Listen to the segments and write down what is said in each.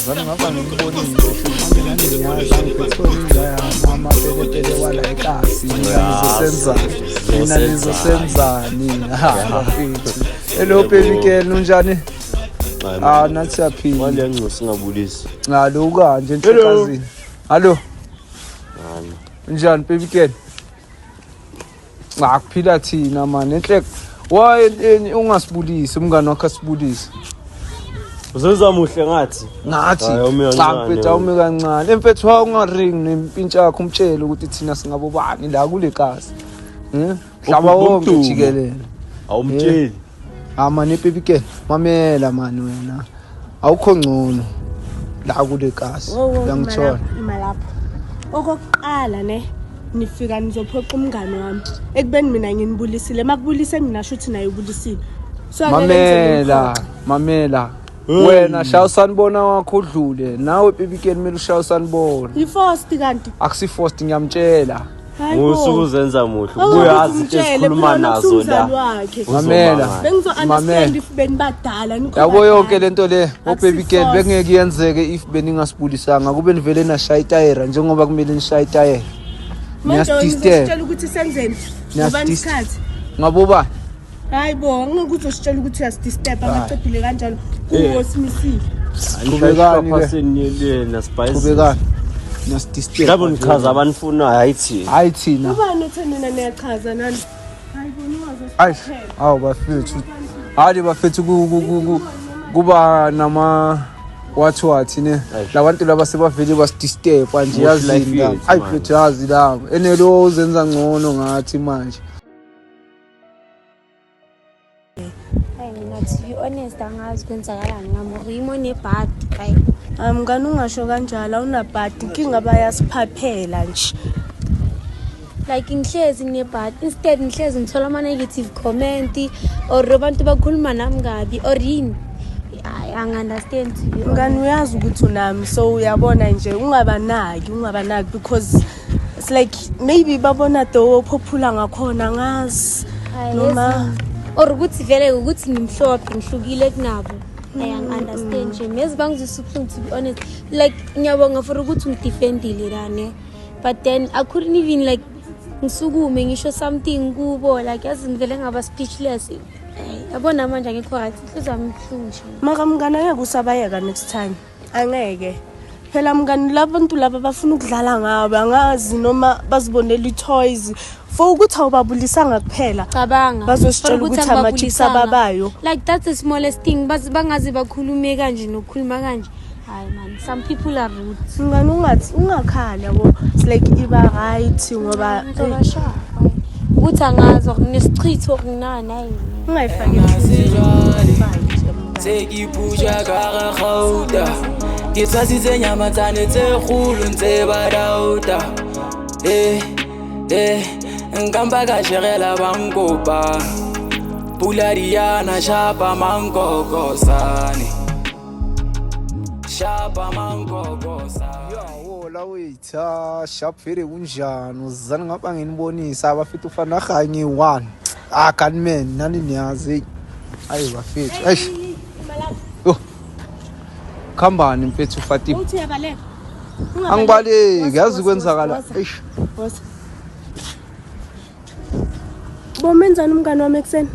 Zana ngapha nginibonise shuthi nani niyazi angiphethe inja yami amapelepele wala ekasi mina nizosenzani mina nizosenzani ha bafethu. Hello baby girl, unjani? Ah, nathi siyaphila. Wale ngcosi ngabulisi. Cha lo kanje enhlekazini. Hallo. Hani. Unjani baby girl? Cha kuphila thina man enhlek. Why ungasibulisi umngane wakho asibulise? Uzenza muhle ngathi. Ngathi Hayi, awume cha kancane mfethu awume kancane. Mfethu wawungaring nempintsha yakho umtshele ukuthi thina singabobani la kule kasi. Hlaba wonke Ubumdumo. jikelele. Awumtsheli. Ah mani baby girl, mamela mani wena. Awukho ngcono la kule kasi. Uyangithola. Ima lapho. Okokuqala ne nifika nizophoqa umngane wami ekubeni mina nginibulisile makubulise mina shuthi naye ubulisile so angeke ngize Mamela, ngimphoqe. mamela. Wena shaya usanibona wakho udlule. Nawe baby girl kumele ushaya usanibona. Yi-forced kanti. Akusi-forced ngiyamtshela. Hayi bo. Musuku uzenza muhle. Awukuthi Ubuye azi into umtshele, esikhuluma phela nazo la. umzali wakhe. Mamela. Bengizo-understand Mamela. if benibadala nikho Yabo yonke badala. lento le, o baby girl Akusi-force. bengeke yenzeke if beningasibhulisanga kube nivele nashaya itayera njengoba kumele nishaye itayera. Manje Niyasi-disturb. ngizositshela ukuthi senzeni ngobani Niyasi-dis- isikhathi. Ngabobani? Hayi bo, angeke uzositshela ukuthi uyasi-disturb abaqedile kanjalo kuwo simisile. Qhubekani ke. Qhubekani ke. Qhubekani. Niyasi-disturb. Labo nichaza abanifunayo hayi thina. Hayi thina. Ubani othe nina niyachaza nani? Hayi bo, Ayi, ningazosiphathela. awu bafethu. Hayi bafethu kuba nama wathi wathi ne Ayi. labantu laba sebavele basidisturb nje Mosh yazini life la. yethu, Ayi man. mfethu yazi la enelo uzenza ngcono ngathi manje. Hayi mina to be honest angazi kwenzakalani ngami or yimi onebhadi hayi. Hayi mngani ungasho kanjalo awunabhadi inkinga bayasiphaphela nje. Like ngihlezi nginebhadi instead ngihlezi ngithola ama-negative comment or abantu bakhuluma nami kabi or yini. Hayi angi-understand to be honest. Mngani uyazi ukuthi unami so uyabona nje ungabanaki ungabanaki because it's like maybe babona the ophophula ngakhona angazi Hayi, noma yazi. Or ukuthi vele ukuthi ngimhlophe ngihlukile kunabo. Hayi angi-understand nje mezi bangizwisa ubuhlungu to be honest. Like ngiyabonga for ukuthi ungidefendile la ne. But then I couldn't even like ngisukume ngisho something kubo like yazi ngivele ngaba speechless. Hayi, yabona manje angikho right inhliziyo yami ibuhlungu nje. Mara mngani angeke usabayeka next time angeke phela mngani labantu laba bafuna ukudlala ngabo angazi noma bazibonela i-toys for ukuthi awubabulisanga kuphela Cabanga Bazositshela For ukuthi ama-chips angibabulisanga. ababayo. Like that's the smallest thing bangaze bakhulume kanje nokukhuluma kanje. Hayi man, some people are rude. Mngani ungathi ungakhali yabo it's like iba right ngoba Ngizobashaya. Ukuthi angazi or nginesichitho or nginani hayi. ungayifaki enhliziyweni. Tse ke puja ka ga gauta ke tshwasitse nyamatsane tse kgolo ntse ba dauta nkampa ka shegela bankopa pula diana shapa mankokosane shapa mankokosane. Yawo la wethu sharp vele kunjani uzana ngapha nginibonisa abafethu ufana kanye one. Ah gunman nani niyazi. Ayi bafethu. Eish. Yo. Khambani mfethu Fatima. Uthi uyabaleka. Angibaleki yazi kwenzakala. Eish. Woza. Bomenzani umngani wami ekuseni?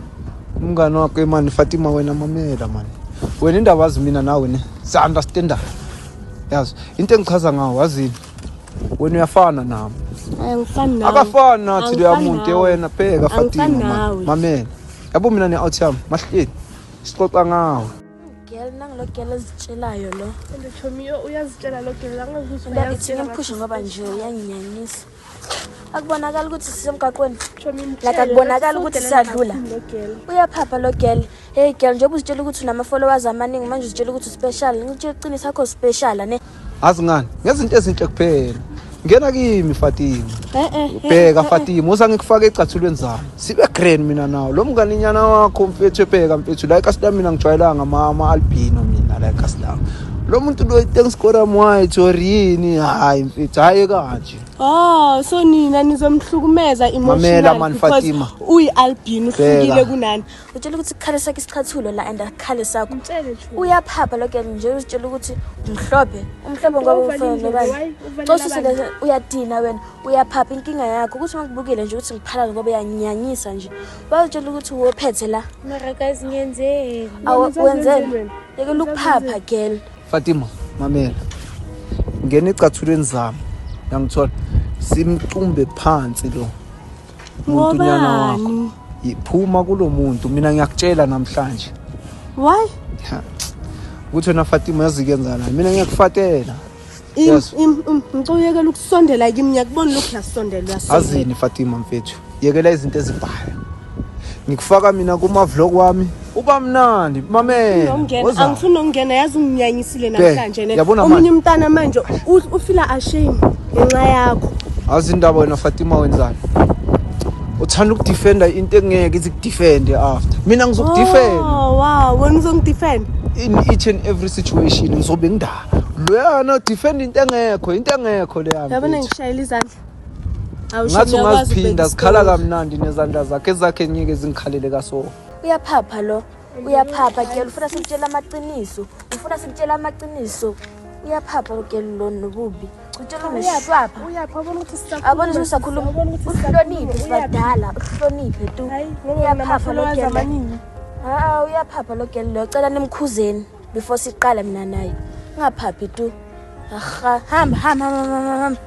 Umngani wakho mani Fatima wena mamela mani. Wena indaba azi mina nawe ne. Si understand. Yazi into engichaza ngawo wazini. Wena uyafana nami. Hayi angifani nawe. Akafani nathi loya Angifani muntu nawe. wena bheka Fatima Angifani man. nawe. Mamela. Yabo mina ne-out yami mahleli sixoxa ngawe. Girl nangilo girl ezitshelayo lo. And Chomi uyazitshela lo girl angazuzwa Into ithi ngimphushe ngoba nje uyanginyanyisa. Akubonakali ukuthi sisemgaqweni. Like akubonakali ukuthi siyadlula. Uyaphapha lo girl. Hey girl njengoba uzitshela ukuthi unama followers amaningi manje uzitshela ukuthi special. Ngitshela iqiniso sakho special ne. Azi ngani ngezinto ezinhle kuphela. Ngena kimi Fatima. Bheka Fatima uza ngikufake ecathulweni zami. Sibe grand mina nawe. Lo mngani nyana wakho mfethu ebheka mfethu la ekasi lami mina ngijwayelanga ama albino mina la ekasi lami. Lo muntu lo thanks God I'm white or yini hayi mfethu hayi kanje. Oh, so nina nizomhlukumeza Mamela emotional man, because Fatima. uyi-albino uhlukile Bheka. kunani. Utshela ukuthi kukhale sakho isicathulo la and akukhale sakho. Mtshele Chu. Uyaphapha lo girl nje uzitshela ukuthi umhlophe. Umhlophe ngoba Uvalile ufana indlebe, nobani. why uvalela Xa abantu? ususe uyadina wena uyaphapha inkinga yakho ukuthi mangibukele nje ukuthi ngiphalale ngoba uyanyanyisa nje. Bazitshela ukuthi wophethe la. Mara guys ngiyenzeni? Awu Wena wenzeni? wena? Yekela ukuphapha girl. Fatima mamela. Ngena ecathulweni zami. Yangithola simcumbe phansi lo muntu nyana wakho. Ngobani? Iphuma kulo muntu mina ngiyakutshela namhlanje. Why? Ha. Ukuthi wena Fatima yazi kuyenzana mina ngiyakufatela. Yes. Ngicela uyekela ukusondela kimi ngiyakubona lokhu uyasondela uyasondela. Azini Fatima mfethu yekela izinto ezibhaya. Ngikufaka mina kuma vlog wami uba mnandi mamela. Nokungena Woza. angifuni nokungena yazi unginyanyisile namhlanje ne. yabona Omunye manje. umntana manje ufila ashamed ngenxa yakho. Azi indaba wena Fatima wenzani? Uthanda ukudefenda into engeke ithi kudefende after. Mina ngizokudefend Oh wow, wena uzongidefend. in each and every situation ngizobe ngindaba. Loyana defend into engekho leya. Yabona mfethu. ngishayela izandla. Awusho Ngathi ngiyakwazi ungaziphinda ukubeka zikhala isitori. kamnandi nezandla zakhe ezakhe ngeke zingikhalele kaso. Uyaphapha lo. Uyaphapha girl ufuna sikutshela amaqiniso. Ufuna sikutshela amaqiniso. Uyaphapha lo girl lo nobubi. Utshela uneshwapha. Uyapha abona ukuthi sisakhuluma. Abona ukuthi usakhuluma. Abona ukuthi Uhloniphe sisakhuluma. sibadala, uhloniphe tu. Hayi, ngoba Uyaphapha lo unama-followers girl. amaningi. Ah, uyaphapha lo girl lo. Cela nimkhuzeni before siqala mina naye. Ungaphaphi tu. Aha, hamba hamba hamba hamba, hamba.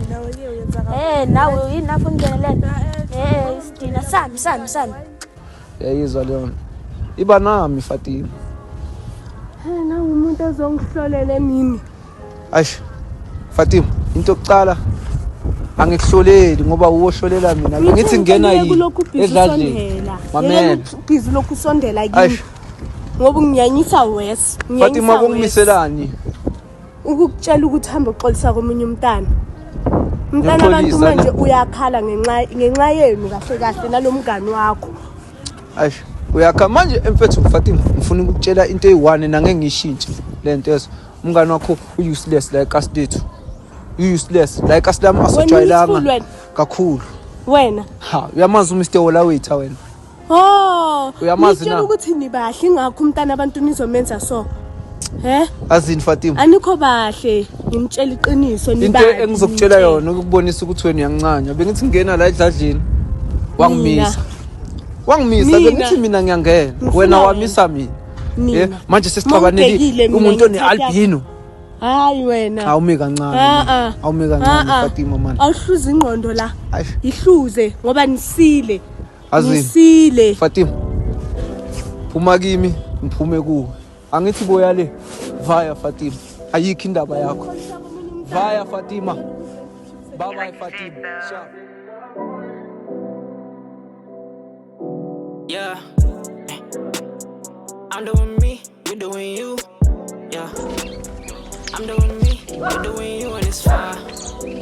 Mina wena uyenza kabi. Nawe yini lapho ungenelele? Isidina sami sami sami. Yayizwa leyo. Iba nami Fatima. Hey, nangu umuntu ozongihlolela emini. Ayish. Fatima, into yokuqala angikuhloleli ngoba uwohlolela mina. Ngithi ngena Ngicela yini kulokhu ubhizi edladleni. usondela. Mamela. Yekela ubhizi lokhu usondela kimi. Ayish. Ngoba unginyanyisa worse. Fatima Unginyanyisa worse. kungiselani? Ukukutshela ukuthi hamba uxolisa komunye umntana. Umntana abantu Ngiyaxolisa, manje ne? uyakhala ngenxa yenu kahle kahle nalomngani wakho. Ayish. Uyakha manje mfethu Fatima ngifuna ukukutshela into eyi-one nangeke ngiyishintshe le nto yeso. Umngani wakho u-useless la ekasi lethu. U-useless la ekasi lami asijwayelanga useful wena? kakhulu. Wena. Ha, uyamazi uMr Wolawitha wena. Oh, Uyamazi nitshela na? ukuthi nibahle ingakho umntana abantu nizomenza so. He? Azini Fatima. Anikho bahle, ngimtshela iqiniso Into nibabi. engizokutshela yona ukukubonisa ukuthi wena uyangincanya. Bengithi ngena la edladleni. Wangimisa. Wangimisa Mina. bengithi mina ngiyangena. Ngifuna Wena wena. wamisa mina. Mina. Manje sesixabanele Mawungibhekile mina umuntu ngithatha- one-albino. Hayi wena. Awumi kancane. Ah, man. ah. Awumi kancane Ah, ah. Fatima man. Awuhluze ingqondo la. Ayish. Ihluze ngoba nisile. Azini. Nisile. Fatima. Phuma kimi, ngiphume kuwe. Angithi boya le. Vaya Fatima. Ayikho indaba yakho. Vaya Fatima. Bye bye Fatima. Sharp. Yeah. I'm doing me, you're doing you. Yeah. I'm doing me, you're doing you, and it's fine.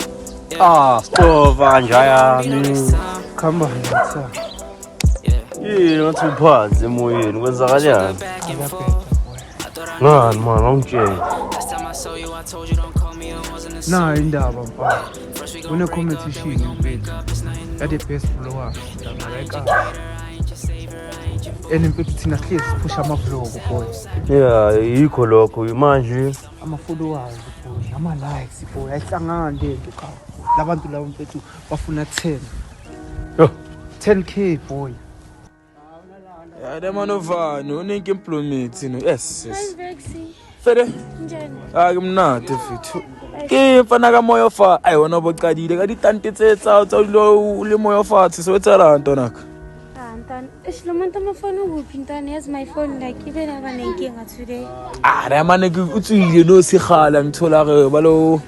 Ah, stova nja Be no yami. next time. Khamba ngithi. Yeah. Yini ngathi uphansi emoyeni kwenzakalani? Back and forth. I thought I knew. Ngani man awungitsheli. Last time I saw you, I told you don't call me. I wasn't a Nayi indaba mfana. First we gon' Kune break up, then we competition gon' make mfethu. up. It's nothing Yade best blower la ekasi. And mfethu thina sihlezi siphusha ama-vlog boy. Yeah, yikho lokho manje. Ama-followers boy, ama-likes boy, ayihlangani lento ka. Labantu laba mfethu bafuna 10. Yo. 10k boy. Ya demanovani uninki implement no. Yes, yes. Vexi. Fede. Njani? A ke monate fethu. Ke mfana ka moya fa. Ai wena bo qadile ka ditante tse tsa tsa o le moya fatshe so etsalang ntonaka. Ah, ntwana. Eish, lo muntu amafoni ukuphi ntwana? Yazi my phone like ibe naba nenkinga today. Ah, re mane ke o tswile no segala ngithola re ba lo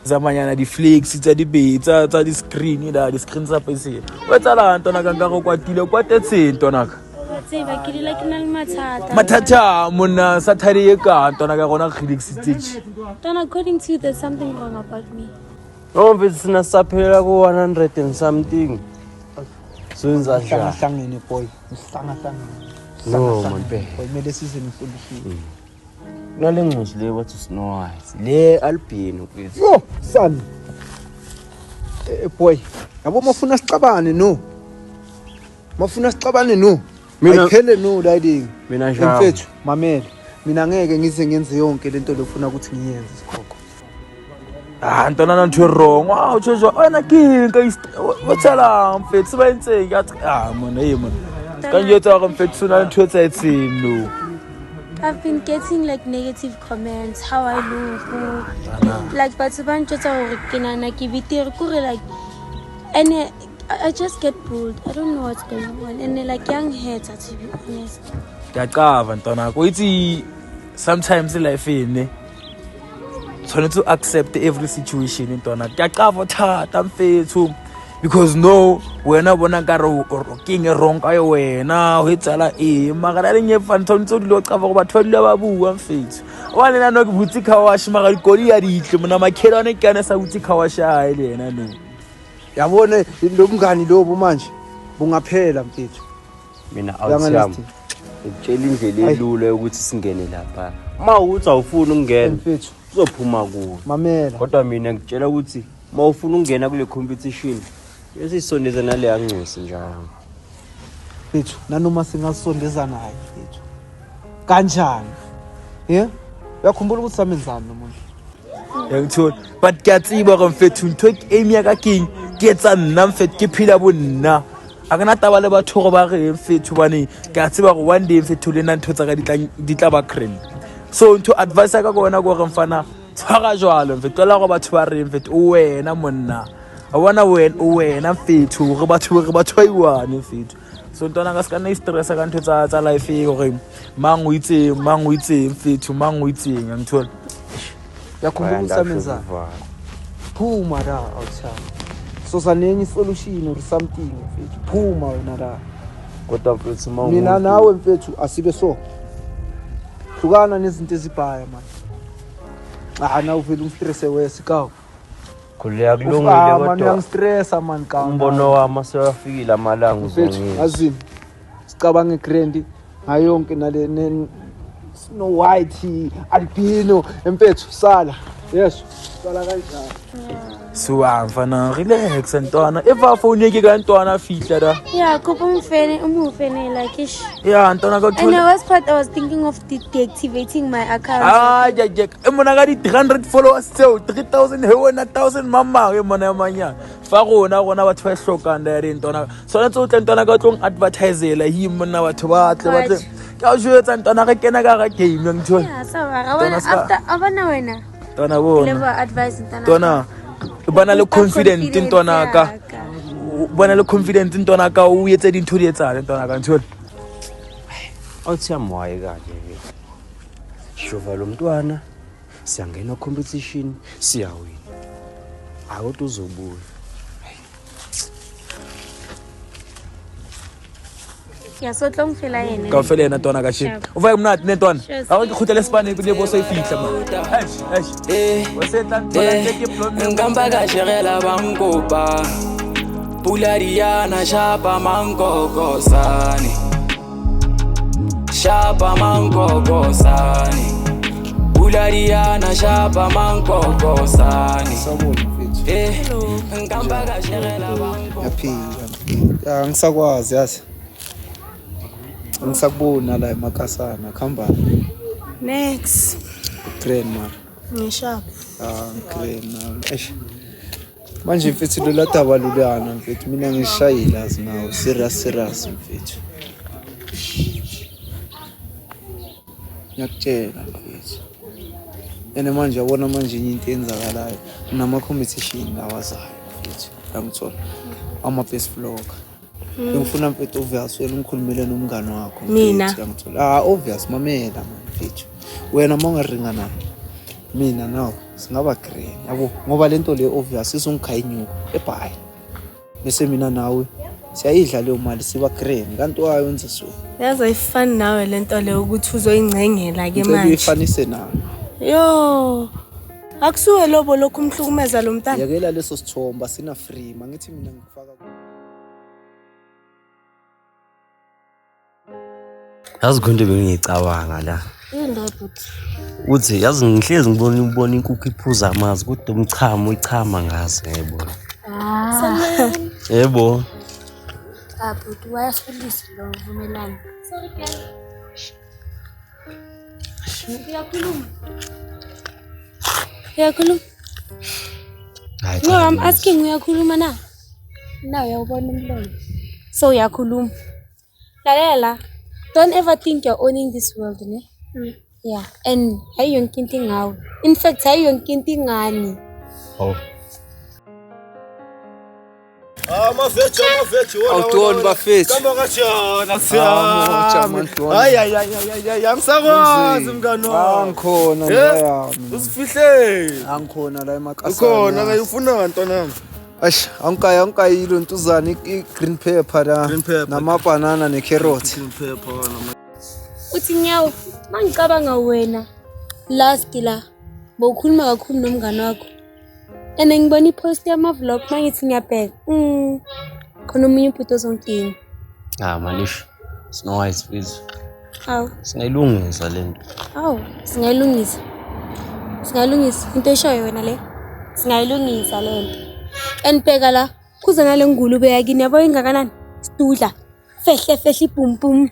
zamanyana di-flakes tsa dibe tsa tsa di-screen da di-screen tsa pesele. O etsalang ntonaka nka go kwatile o kwatetseng ntonaka. Wa tseba ke dula ke na le mathata. Mathata monna Saturday e ka ntonaka gona re relaxitse tje. Ntwana, according to you, there's something wrong about me. No mfethu sina saphela ku 100 and something. So yenza njani? Hlangahlangene boy. Hlangahlangene. No, man, bhe. Boy, kumele size ne-solution. Kunale ngcosi le bathi Snow White. Le albino mfethu. Yo, son. Boy, yabo mafuna sixabane no. Mafuna sixabane no. Mina- Ayiphele no riding. Mina njalo. Mfethu, mamela. Mina ngeke ngize ngenze yonke lento lofuna ukuthi ngiyenze sikhokho. Ah, ntwana na ntho e wrong. Wow, tjho wena ke eng ka o tsela mfethu ba entseng ka ah mona e mona. Ka njwetsa hore mfethu na ntho e etsahetseng no. I've been getting like negative comments, how I look, like batho ba ntjwetsa hore ke nahana ke betere, kore like, and I just get bold. I don't know what's going on, and like young heads, to be honest. Ke a qava ntwana ko itse sometimes life ene tshwanetse o accept every situation ntwana. Ke a qava thata mfethu because no wena bona nkare ke eng e wrong ka wena ho etsala eng mara la leng e fane tshwanetse o dule o qava gore batho ba dula ba bua mfethu. Wa le nna no ke butse car wash mara dikoloi ya ditle mona makhelwane ke ane sa butse car wash ya hae le yena no. Yabona lo mngani lobo manje bungaphela mfethu. Mina awuthiyami. Ngikutshela indlela elula yokuthi singene lapha. Uma uthi awufuni ukungena Mfethu, uzophuma kuwe. Mamela. Kodwa mina ngikutshela ukuthi uma ufuna ukungena kule competition bese isondeza nale yancosi njalo. Mfethu, nanoma singasondeza naye mfethu. Kanjani? Yeah? Uyakhumbula ukuthi samenzani lo muntu? Yangithola. But ke a tseba hore mfethu ntho e aim ya ka keng ke etsa nna mfethu ke phela bo nna. A ke na taba le batho hore ba reng mfethu hobane ke a tseba hore one day mfethu le nna ntho tsa ka di tla ba grand. So ntho advice ya ka ko wena ke hore mfana tshwara jwalo mfethu, tlohela hore batho ba reng mfethu, o wena monna. A bona wena mfethu re batho ba iwane mfethu. So ntwana ka ska nna stress ka ntho tsa life e hore mang o itseng, mang o itseng mfethu, mang o itseng, angithola. Uyakhumbula ukuthi samenzani? Phuma la awuthanda. Sosa nenye solution or something mfethu. Phuma wena la. Kodwa mfethu uma mina nawe mfethu asibe so. Hlukana nezinto ezibhaya manje. Ah na uvela ungistresse wesikawo. Khuleka kulungile kodwa. Manje uyangistressa man ka. Umbono wami sewafikile amalanga uzongizwa. Azini. Sicabange grand ngayonke nale Snow White, albino, mfethu sala. Yes, sala kanjani. So mfana relax ntwana. If a phone yeke ka ntwana fihla da. Yeah, kopa umfene umufene like ish. Yeah, ntwana ka And the worst part, I was thinking of deactivating my account. Ah, ja ja. E mona ka di 300 followers tseo, 3000 he wena 1000 mama e mona ya manya. Fa rona batho ba hlokang da re ntwana. Tshwanetse o tle ntwana ka tlong advertisela hi monna batho ba tle ba tle. Ka o jwetsa ntwana re kena ka ga game ngithola. Yeah, so I wanna after abana wena. Ntwana bona. Never advise ntwana. Ntwana bana le confident ntwana ka. Bana le confident ntwana ka o etse dintho di etsana ntwana ka nthola. Awuthiyami waye kanje ke. Shova lo mntwana siyangena competition siyawina. Awuthi uzobuya. Ya so tlong fela yena. Ka fela yena ntwana ka shit. O fa mna ne ntwana. A re ke khutlele spane le bo so e fihla man. Eish eish. O se tla ntwana ke blonde. Nkamba ka shegela bankopa. Pula diana shapa mankokosane. Shapa mankokosane. Pula diana shapa mankokosane. Sawubona mfethu. Nkamba ka shegela bankopa. Yaphila. Angisakwazi yazi. Angisakubona la emakasana khamba. Next. Grand man. Ngishap. Ah, grand man. Eish. Manje mfethu lo ladaba lulana mfethu mina ngishayile azi nawe serious mfethu. Ngiyakutshela mfethu. Ene manje yabona manje into eyenzakalayo nama competition lawazayo mfethu. Ngangithola ama best vlogger. Ngifuna mfethu obvious wena ungikhulumele nomngane wakho Mina? Ngiyangithola. Ah obvious mamela man mfethu. Wena mawungaringa nami mina nawe singaba grand yabo ngoba lento le obvious isongikhaya inyuko ebhayi. Bese mina nawe siyayidla leyo mali siba grand kanti wayo wenza so. Yazi ayifani nawe lento le ukuthi uzoyingcengela ke Ngicela manje. uyifanise nawe. Yo. Akusuwe lobo lokhu umhlukumeza lo mntana. Yekela leso sithomba sina free mangithi mina ngifaka Yazi khonto bengiyicabanga la. Yini bhuti? Uthi yazi ngihlezi ngibona ubona inkukhu iphuza amanzi kodwa umchamo ichama ngazi ngiyayibona. Ah. Yebo. Ah, bhuti wayasifundisa lo vumelana. Sorry girl. Uyakhuluma. Uyakhuluma. Hayi No, cha. I'm asking uyakhuluma na? Na uyawubona umlomo. So uyakhuluma. Lalela. Don't ever think you're owning this world, ne? Yeah, and hayi yonke into ingawe. In fact, hayi yonke into ingani. Oh. Amafethu amafethu Awudoni bafethu. Kamba kanjani Ah, asiyami. mantwana. Hayi hayi hayi hayi angisakwazi mngani wami. Angikhona Eh? ndayami. Usifihle. Angikhona la emakasana. Ukhona ke ufuna ntwana yami. Eish, angikaya angikayilo ntuzana i-green pepper la. Green pepper. Namabhanana ne-carrot. Green pepper wona. Uthi nyawo, mangicabanga wena last la bowukhuluma kakhulu nomngane wakho. And ngibona i-post yama-vlog mangithi ngiyabheka. Khona omunye ubhuti ozonkinga. Ah manish. Snow White please. Awu, Singayilungisa lento. awu, singayilungisa. Singayilungisa into eshoyo wena le. Singayilungisa le nto. And bheka la, kuze nale ngulube yakini yabo ingakanani? Sidudla. Fehle fehle ibhumbum.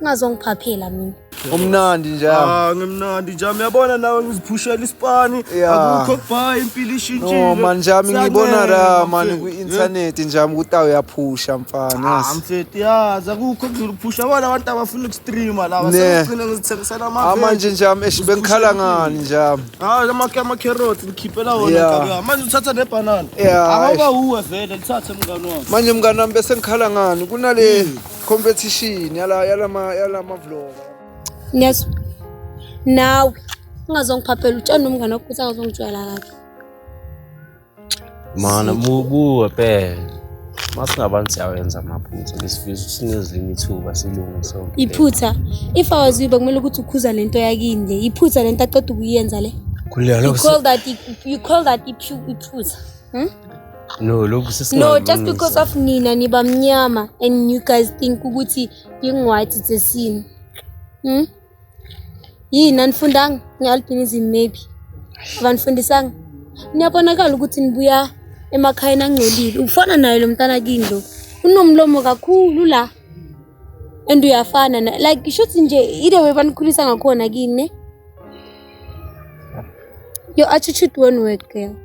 Ungazongiphaphela mina. Umnandi njalo. Ah ngimnandi nje uyabona nawe ngiziphushela isipani Yeah. akukho kubhayi impilo ishintshile. No man njami ngibona la man Siyancenga, ku-internet njami ukuthi awuyaphusha mfana. Ah yazi. mfethu yazi akukho kudlula ukuphusha bona abantu abafuna ukustreama laba Ne. sebegcina ngizithengisela Ah manje njami eish bengikhala ngani njami. Ah ama carrots ngikhiphela wona Yeah. nkabi yami. Manje uthatha nebhanana. Yeah, Awuba uwe vele lithathe mngani wami. Manje mngani wami bese ngikhala ngani kunale competition yala yalama yalama vlog. Ngiyazwa. Nawe ungazongiphaphela utshani nomngane wakho ukuthi angazongijwayela kabi. Mana buka phela. Masingabantu siyawenza amaphutha besifiso sinezinye ithuba silungise. yonke le nto. Iphutha. If I was you bekumele ukuthi ukhuza lento yakini le. Iphutha lento aqeda ukuyenza le. Khululeka You lokhu. call that you call that iphutha. Hmm? No lokhu No, just sesingalungisa. because of nina niba mnyama and you guys think ukuthi being white it's a sin. Hmm? Yini anifundanga nge-albinism maybe. Abanifundisanga. Niyabonakala ukuthi nibuya emakhayeni angcolile. Ufana naye lo mntana kini lo. Unomlomo kakhulu la. And uyafana na like shuthi nje either way banikhulisa ngakhona kini ne. Your attitude won't work, girl.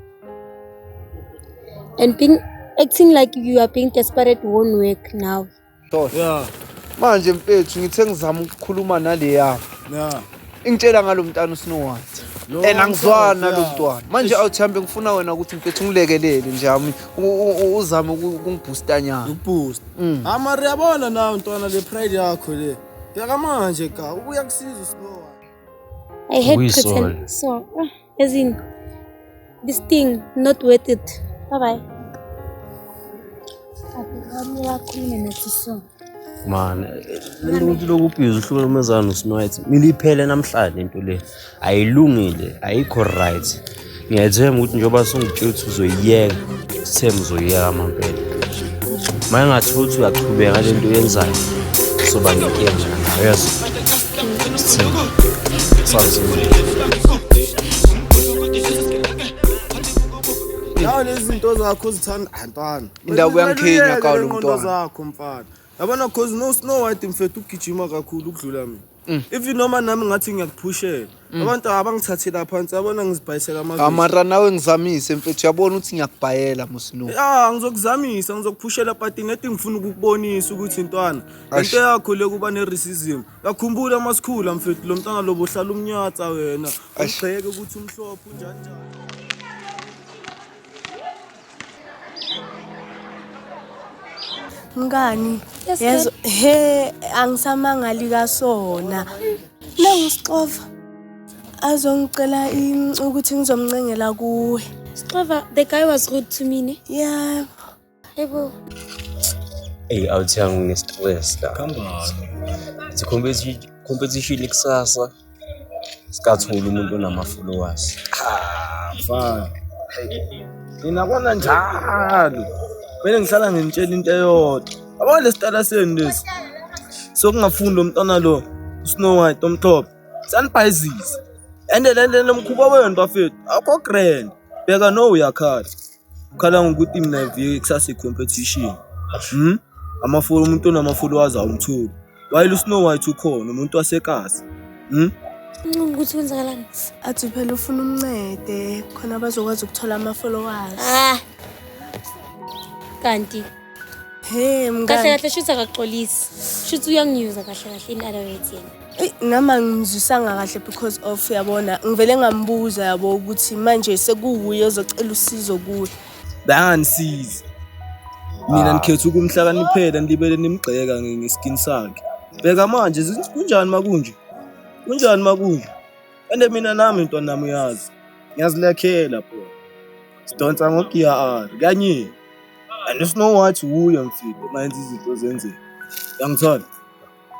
And being acting like you are being desperate won't work now. Yeah. Manje mfethu ngithe ngizama ukukhuluma nale yami. Yeah. Ingitshela ngalo mntana uSnow White. Lo And angizwani nalo yeah. mntwana. Manje awuthambe ngifuna wena ukuthi mfethu ngilekelele nje ami uzame ukungiboosta nyana. Ukuboost. Ah mara uyabona nawe ntwana le pride yakho le. Bheka manje ka ubuya kusiza uSnow White. I hate Uyisola. pretend. So, as in, this thing not worth it. Bye bye. Man, lento ukuthi lokhu ubhizi uhlukumezana noSnow White, mele iphele namhlanje into le. Ayilungile, ayikho right. Ngiyethemba ukuthi njengoba songitshela ukuthi uzoyiyeka, sithembe uzoyiyeka mampela. Uma engathola ukuthi uyaqhubeka le nto oyenzayo, soba nenkinga nawe, uyezwa? Sithembe. Sawuzini. Nawe lezi zinto zakho uzithanda ah ntwana. Indaba uyangikhenya Kumele ka lo uyeke le ngqondo mntwana. zakho mfana. Yabona cause no Snow White mfethu ugijima kakhulu ukudlula mina. If noma nami ngathi ngiyakuphushela. Abantu abangithathela phansi yabona ngizibhayisela ama. Amara nawe ngizamise mfethu uyabona ukuthi ngiyakubhayela muSnow. Ah ngizokuzamisa ngizokuphushela but nedi ngifuna ukukubonisa ukuthi ntwana Eish. into yakho le kuba ne-racism yakhumbula masikhula mfethu lo mntwana lo bohlala umnyatsa wena Eish. ugxeke ukuthi umhlophe unjani njani. Mngani, Yes, yezo he angisamangali kasona. Nangisixova azongicela ukuthi ngizomncengela kuwe. Sxova, the guy was rude to me, ne? Yeah. Yebo. Eyi awuthi ngine-stress la. It's a competition kusasa. Sikatholi umuntu onama-followers. Ah mfana. Mina kona njalo. Mina ngihlala nginitshela into eyodwa. Yabona lesitala senu lesi. Sokungafundi lo mntwana lo uSnow White omhlophe. Sanibhayizisa. And le mkhuba wenu bafethu akho grand. Bheka no uyakhala. Ukhala ngokuthi mina vike kusasa i-competition. Amafolo umuntu onama-followers awumtholi. While uSnow White ukhona umuntu wasekasi. Ukuthi kwenzakalani? Athi phela ufuna umncede khona bazokwazi ukuthola ama-followers. Ah. Kanti He kahle mngani. kahle shuthi akaxolisi. Shuthi uyangiyuza kahle kahle in other words yena. Eyi, nami angimzwisanga kahle because of yabona ngivele ngambuza yabo ukuthi manje sekuwuye ozocela usizo kuwe. Banganisizi. Mina nikhetha ukumhlakaniphela nilibele nimgxeka ngeskin sakhe. Bheka manje kunjani makunje? Kunjani makunje? And mina nami ntwana nami uyazi. Ngiyazilekhela bro. Sidonsa ngogiya R kanye. And Snow White uye mfethu mayenza izinto zenzeke. Yangithola.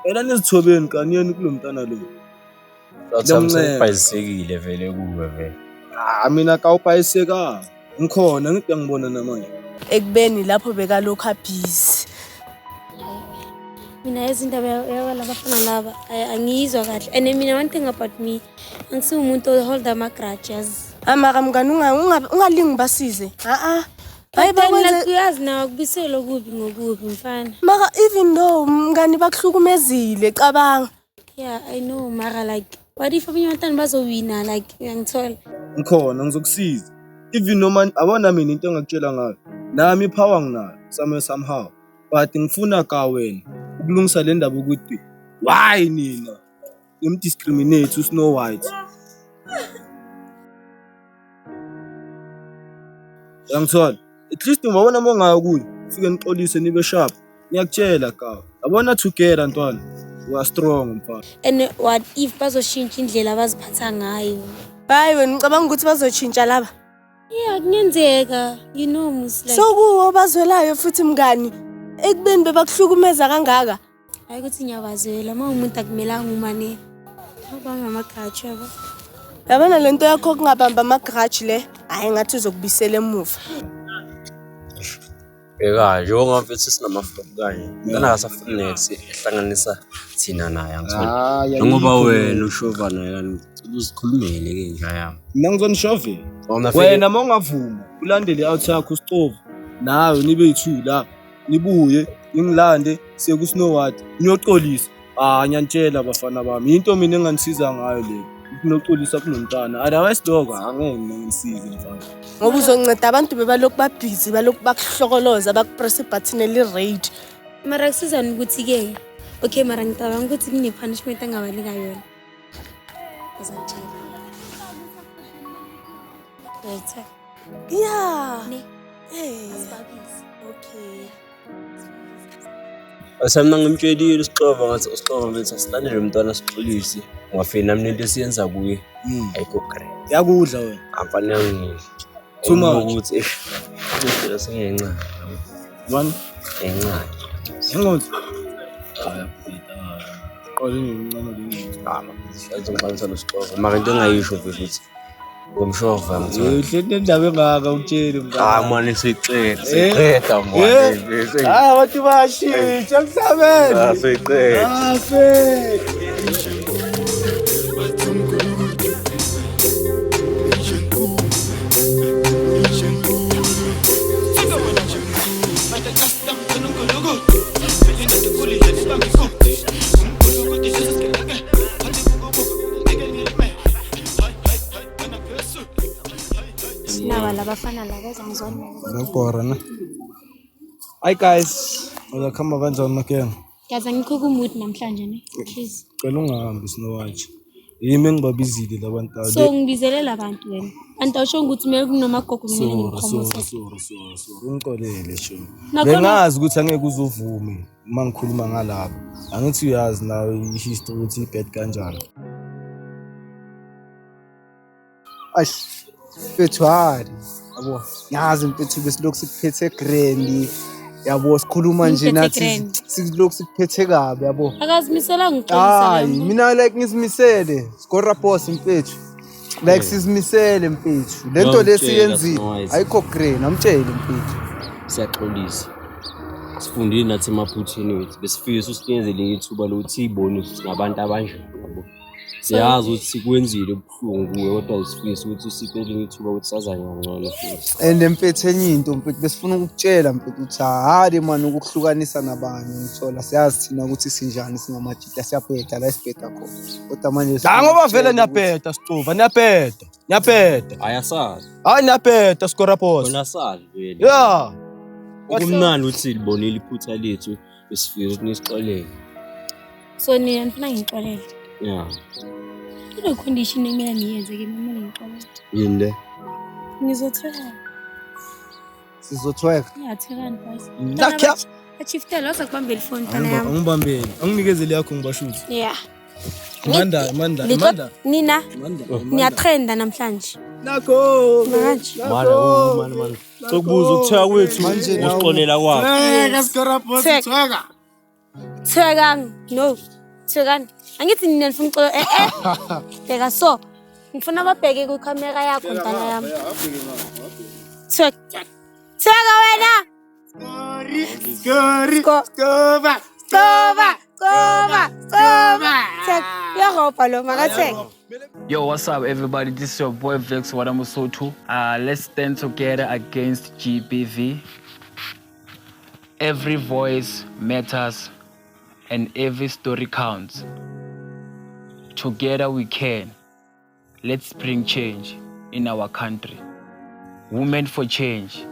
Phela nizithobeni kaniyeni kulo mntana lo. Ngiyamncela. Ubhayisekile vele kuwe vele. Ah mina kawubhayisekanga. Ngikhona ngithi uyangibona namanje. Ekubeni lapho bekalokhu abhizi. Mina izindaba yalabafana laba angiyizwa kahle. And mina one thing about me, angisiwumuntu oholda ama-grudge yazi. Amara mngani ungalingi basize. A-a. Hayi But then bakwenze like uyazi nawe akubisele okubi ngokubi mfana. mara even though mngani bakuhlukumezile cabanga. Yeah, I know mara like what if abanye abantwana bazowina like uyangithola. Ngikhona ngizokusiza. Even noma abona mina into engakutshela ngayo. Nami ipower nginayo somewhere somehow. But ngifuna ka wena ukulungisa le ndaba ukuthi why nina nimdiscriminate uSnow White. Yangithola. At least ungabona uma ungaya kuyo ufike nixolise nibe sharp. Ngiyakutshela ka. Yabona together ntwana. We are strong mfana. And what if bazoshintsha indlela abaziphatha ngayo? Hayi wena ucabanga ukuthi bazoshintsha laba? Yeah, kungenzeka. You know mus like So kuwo bazwelayo futhi mngani ekubeni bebakuhlukumeza kangaka. hayi ukuthi ngiyabazwela uma umuntu akumelanga umane abangama-grudge yabo. Yabona lento yakho kungabamba ama-grudge le, hayi ngathi uzokubisela emuva. Bheka njengoba mfethu sinama-flop kanye. Mntana akasafuni next ehlanganisa thina naye angithola. Hayi Njengoba wena ushova naye kani ngicela uzikhulumele ke nja yami. Mina ngizonishovela. Wena fike Wena uma ungavuma ulandele i-out yakho usitovu nawe nibe yi-two la nibuye ningilande siye ku-Snow White niyoxolisa. Ah ngiyanitshela bafana bami into mina enganisiza ngayo le ukunoxolisa kunomntana otherwise lokho angeke mina ngisize mfana. Ngoba uzonceda abantu bebalokhu babhizi balokhu bakuhlokoloza bakupress ibutton eli-red. Mara kusizani ukuthi-ke okay mara ngicabanga ukuthi kune-punishment angabanika yona. Uzangitshela. Right. Yeah. Ne. Eh, Asibabize. okay. Mina ngimtshelile usixova ngathi usixova mfethu asilandele umntwana sixolise. Ungafiki nami nento esiyenza kuye ayikho grand. Yakudla wena. Amfana yangidla. Too much. Ukuthi eish into sengiyincane. One Encane. inqonzi. Qale ngincane le nqonzi. Athi ngixabisa nosixova. Mara into engayisho mfethu ukuthi ngomshova ngithola. Uhleli nendaba engaka utshele mngani. Ah manje siqeda, siqeda manje. Ah abantu bayashintsha emhlabeni. Ah siqeda. Ah fethu. Naba labafana laba bazangizona. Ngiyabhora ne. Hi guys, uzakhamba kanjani makena? Yazi angikho ku-mood namhlanje ne. Please. Cela ungahambi Snow White. Yimi engibabizile labantu. So ngibizelela abantu wena. Anti awusho ukuthi kumele kunomagogo kumele Sorry, sorry, ngimkhomose. sorry, sorry, sorry. Ungixolele sho. Nakhona Bengazi ukuthi angeke uzuvume uma ngikhuluma ngalabo. Angithi uyazi nawe i-history ukuthi ibad kanjani. Eish, mfethu hali yabo ngiyazi mfethu besilokhu sikuphethe grand yabo sikhuluma nje Ngiphethe nathi grand. silokhu sikuphethe kabi yabo. Akazimiselanga ukuxolisa Hayi lo. mina like ngizimisele sgora boss mfethu like sizimisele mfethu lento Ngiyamtshela lesiyenzile Snow White. ayikho grand amtshele mfethu. Siyaxolisa. Sifundile nathi emaphutheni wethu besifisa usinikeze ithuba lokuthi siyibone ukuthi singabantu abanjani yabo. Siyazi ukuthi sikwenzile ubuhlungu kuwe kodwa sifisa ukuthi usiphe elinye ithuba ukuthi sazane kangcono futhi. And mfethu, enye into mfethu besifuna ukukutshela mfethu ukuthi hhayi mani, ukukuhlukanisa nabanye, ngithola siyazi thina ukuthi sinjani, singamajita, siyabheda la esibheda khona, kodwa manje La ngoba vele sifuna ukukutshela ukuthi- niyabheda sicova, niyabheda. Niyabheda. Hayi, asazi. Hayi, niyabheda scorapos. Khona asazi vele. Yeah. Okumnandi ukuthi silibonile iphutha lethu, besifisa ukuthi nisixolele. So nina nifuna ngixolele? Yeah. Kune condition ekumele niyenze ke, kumele ngixolele. Yini le? Ngizothweka. Sizothweka. Ngiyathekani guys? Nakya. Achiftela wasakubambela ifoni ntwana yami. Angibambeli. Anginikezele yakho ngibashuthi. Yeah. Manda, manda, Litlo manda. nina Manda. niyatrenda namhlanje. Nakho. Manje. Mana, oh, mana, mana. Sokubuza ukutheka kwethu Manje nawe- usixolela kwakho. Thweka scorapos, Thweka. thweka. Thwekani. No. Thwekani. Angithi nina nifuna uxolo eh eh. Bheka so. Ngifuna babheke kwikhamera yakho ntwana yami. Thweka. Thweka wena. Skori. Sko- Skova. Sova, sova, sova. Thweka. Uyarobha lo makatheka. Yo, what's up, everybody? This is your boy Vex Wadamusotu. Let's stand together against GBV. Every voice matters and every story counts. Together we can. Let's bring change in our country. Women for change.